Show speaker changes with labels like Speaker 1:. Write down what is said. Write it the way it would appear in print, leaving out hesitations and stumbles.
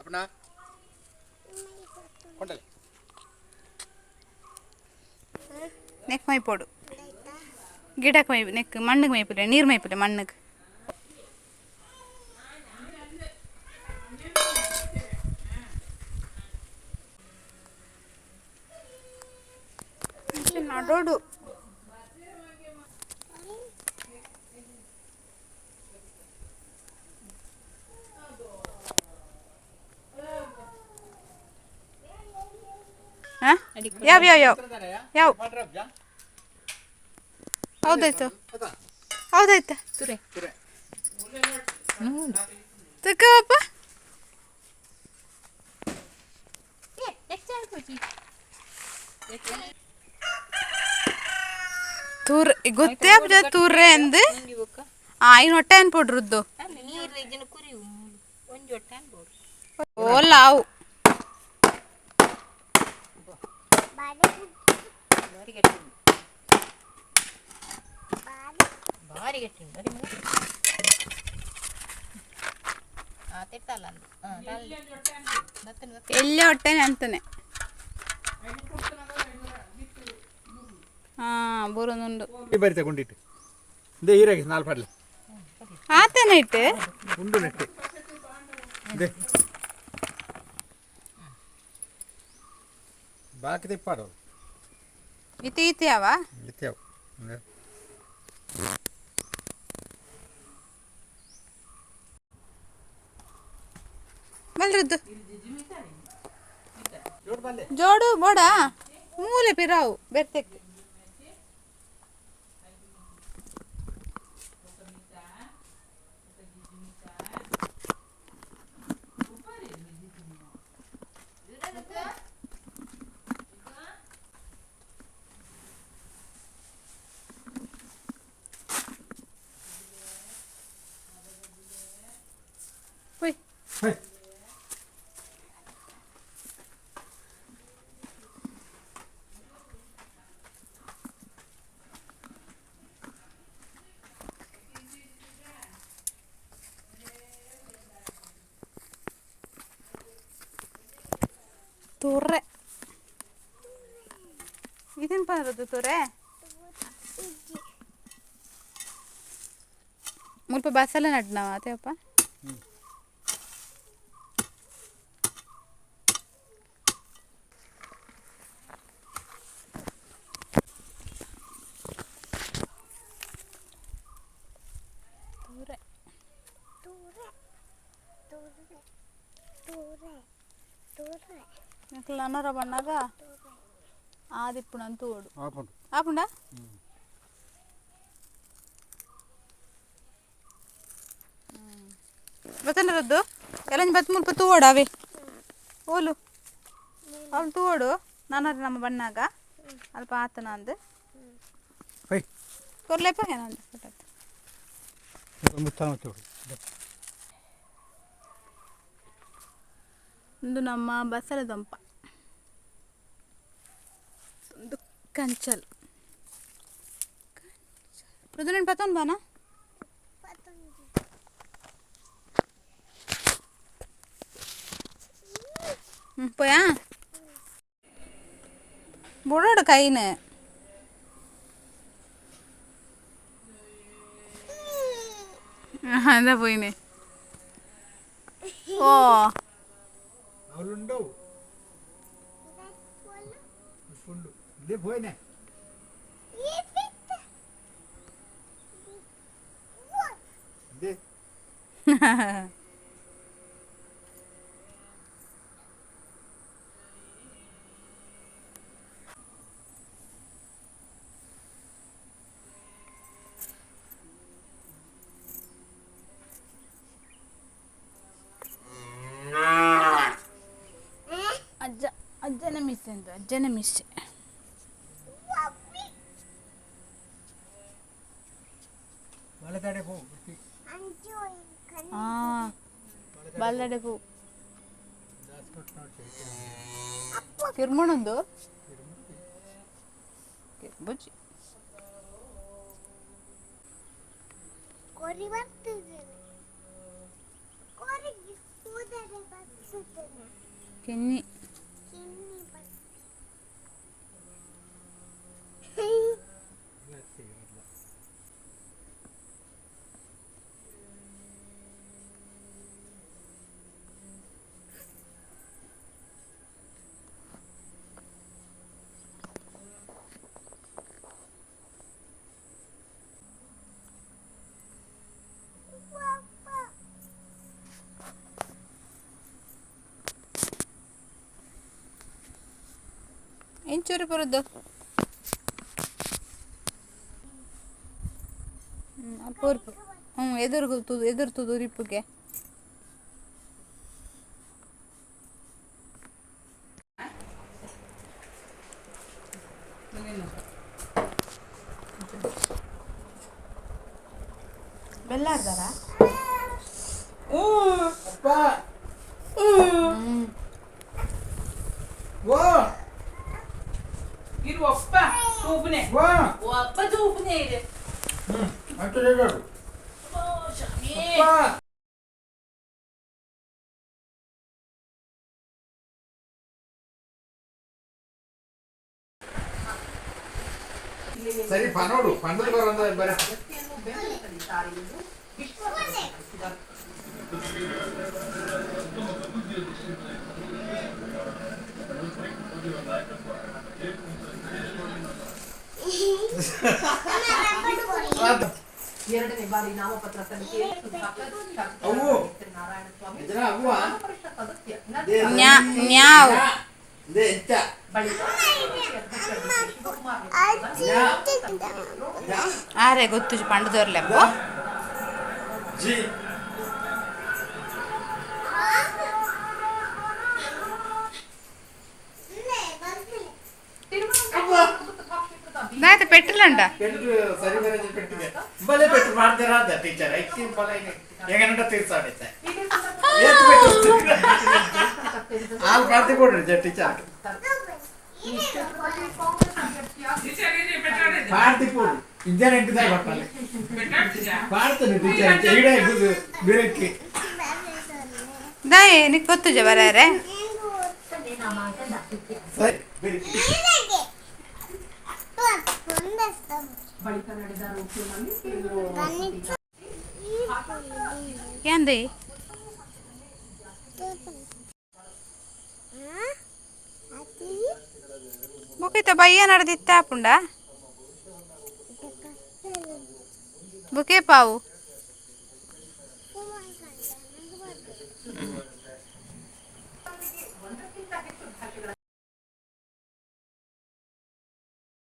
Speaker 1: ಅಪ್ಪಣ ಕೊಂಡಲೆ.
Speaker 2: ನೆಕ್ ಮೈಪೋಡು ಗಿಡಕ್ಕೆ ಮೈ ನೆಕ್ ಮಣ್ಣಿಗೆ ಮೈಪುಲೆ, ನೀರು ಮೈಪುಲೆ ಮಣ್ಣಿಗೆ. ನಡೋಡು. ಹಾಂ, ಯಾವ ಯಾವ ಯಾವ ಯಾವ? ಹೌದಾಯ್ತು, ಹೌದಾಯ್ತಾ?
Speaker 3: ತುರೆ.
Speaker 1: ತುರೆ.
Speaker 2: ತಗೋಪ್ಪ. ತೂರ್ ಗೊತ್ತೇ ಆಪುಜ ತೂರ್ರೆ ಅಂದ್. ಆ, ಇನ್ ಹೊಟ್ಟೆ ಅನ್ಪೊಡ್ರದ್ದು.
Speaker 3: ನೀರು ಇಜ್ಜಿನ ಕುರಿ ಒಂಜಿ ಒಟ್ಟೆ ಅನ್ಬೋದು.
Speaker 2: ಓಲ್ಲ ಅವು.
Speaker 3: ಬಾರಿ ಗಟ್ಟಿ ಉಂಟು, ಬಾರಿ ಗಟ್ಟಿ ಉಂಟು. ಅರೆ ಮಗ. ಆ ತಿರ್ತಲ್ಲ ಅಂದು. ಹಾಂ, ಬತ್ತನೆ ಬತ್ತನೆ.
Speaker 2: ಎಲ್ಲ ಹೊಟ್ಟೆನೆ ಅಂತಾನೆ. ಹಾ, ಬೂರೊಂದುಂಡು.
Speaker 1: ಈ ಬರಿ ತಗೊಂಡಿಟ್ಟು ಇಂದೇ ಈರಾಗಿ ನಾಲ್ ಪಡ್ಲೆ.
Speaker 2: ಆತೇನೆ ಇಟ್ಟು.
Speaker 1: ಉಂಡು ನೆಟ್ಟೆ ಇಂದೇ ಬಾಕಿ ತೆಪ್ಪಾಡು.
Speaker 2: ಇತಿ ಇತಿ ಯಾವ?
Speaker 1: ಇತ್ಯಾವು.
Speaker 2: ಬಲ್ರದ್ದು ಜೋಡು ಬೋಡ ಮೂಲೆ ಪಿರಾವು ಬೆರ್ತೆಕ್. ಹೋಯ್. ತುರ್ರೆ, ಇದೇನು ಬರೋದು ತುರೆ? ಮುಲ್ಪ ಬಸಲೆ ನಡ್ನವ ಅದೇಪ್ಪ. ತುರೆ. ನಿಕ್ಲ್ ನನೊರ ಬಣ್ಣಗ ಆದಿಪ್ಪುನಂತ ಓಡು.
Speaker 1: ಆಪುಂಡು.
Speaker 2: ಆಪುಂಡ. ಬತ್ತನರದ್ದು ಎಲ್ಲಂಜಿ ಬತ್ ಮುಲ್ಪ ತೂವೋಡು ಅವೇ ಓಲು ಅವ್ನು ತೂವೋಡು ನಾನೊರ ನಮ್ಮ ಬಣ್ಣಾಗ ಅಲ್ಪ ಆತನ ಅಂದು.
Speaker 1: ಹೊಯ್.
Speaker 2: ಕೊರ್ಲೇಪ ಏನಂದ ಫೋಟೋ.
Speaker 1: ಮುತ್ತಾನ.
Speaker 2: ಒಂದು ನಮ್ಮ ಬಸಳೆ ದೊಂಪ, ಒಂದು ಕಂಚಲ್. ರುದ್ರನ್ ಪತ್ತೊಂದು ಬಾನ. ಹ್ಞೂ, ಪೋಯಾ ಬುಡೋಡು ಕೈನ. എന്താ പോയിനെ? ഓ.
Speaker 1: ಅವಳುಂಡವು ಉಂಡು ಇದೇ ಪೋಯ್ನೆ. ಇದೇ.
Speaker 2: ಅಜ್ಜ, ಅಜ್ಜನ ಮಿಸ್ ಎಂದು, ಅಜ್ಜನ ಮಿಸ್.
Speaker 1: ಬಲತಡೆ ಪೋ.
Speaker 2: ಆ ಬಲ್ಲಡೆ ಪೂ. ಕಿರ್ಮುಣಂದು ಕಿರ್ಬುಜಿ.
Speaker 4: ಕೋರಿ ಬರ್ತದೆ, ಕೋರಿ ಕೂದರೆ ಬರ್ತದೆ.
Speaker 2: ಕಿನ್ನಿ. ಇಂಚೂರು ಬರುದು ಅಲ್ಪ ಉರ್ಪು ಹ್ಞೂ ಎದುರು ತುದು ಎದುರು ತುದು ಉರಿಪುಗೆ. ಬೆಲ್ಲ ಹಾಕ್ದಾರ?
Speaker 1: ಅಪ್ಪ. ಓ.
Speaker 4: ಇರು ಒಪ್ಪ ತೂಪುನೆ.
Speaker 1: ಓ.
Speaker 4: ಒಪ್ಪ ತೂಪುನೆ ಇದೆ.
Speaker 1: ಅಷ್ಟು ಹೇಳು.
Speaker 4: ಶಾಮಿ.
Speaker 1: ಅಪ್ಪ. ಸರಿ ನೋಡು ಪಂಡದ ಬರ ಬರ.
Speaker 5: ಎರಡನೇ ಬಾರಿ ನಾಮಪತ್ರ ಸಲ್ಲಿಕೆ ಸುಧಾಕರ್
Speaker 1: ಅವ್ವು.
Speaker 5: ನಾರಾಯಣಸ್ವಾಮಿ
Speaker 1: ಇದನ್ನ ಅವ್ವ.
Speaker 5: ಪರಿಷತ್ ಸದಸ್ಯ
Speaker 2: ನ್ಯಾ ನ್ಯಾವ್.
Speaker 1: ಇದೇ ಎಂತ?
Speaker 5: ಬಳಿಕ ಅಧ್ಯಕ್ಷ ಡಿ.ಕೆ. ಶಿವಕುಮಾರ್
Speaker 1: ನ್ಯಾ. ನ್ಯಾ.
Speaker 2: ಆರೆ ಗೊತ್ತು ಪಂಡದವ್ರಲೆಪ್ಪ.
Speaker 1: ಜಿ.
Speaker 2: ದಾಯ್ತು ಪೆಟ್ರೋಲ್ ಉಂಟಾ?
Speaker 1: ಪೆಟ್ಟು ಸರಿ ಬರೋದು ಪೆಟ್ಟಿಗೆ ಬಲೆ ಪೆಟ್ಟು ಮಾಡ್ತೀರಾ ಅಂತ ಟೀಚರ್ ಐತಿ ಬಲ ಹೆಂಗನಂಟ ತೀರ್ಸಾಡೈತೆ ಏತ್ ಪೆಟ್ಟು ಹಾಲು ಮಾಡ್ತಿ ಕೊಡ್ರಿ ಟೀಚರ್. ಮಾಡ್ತಿ ಕೊಡು ಇಂಜನ್ ಎಂಟಿದಾಗ ಕೊಟ್ಟಲ್ಲಿ ಮಾಡ್ತಾನೆ ಟೀಚರ್ ಈಡೇ ಬಿರಕ್ಕಿ.
Speaker 2: ದಾಯೆ ನಿಕ್ ಗೊತ್ತುಜ ಬರಾರೆ?
Speaker 1: ಸರಿ ಬಿರಕ್ಕಿ.
Speaker 5: ಬಳಿಕ ನಡೆದ ರೋಡ್ ಶೋನಲ್ಲಿ ಕೇಂದ್ರ
Speaker 2: ఏంది? ಬುಕಿತ ಬಯ್ಯ ನಡೆದಿತ್ತ ಪುಂಡ ಬುಕೆ ಪಾವು.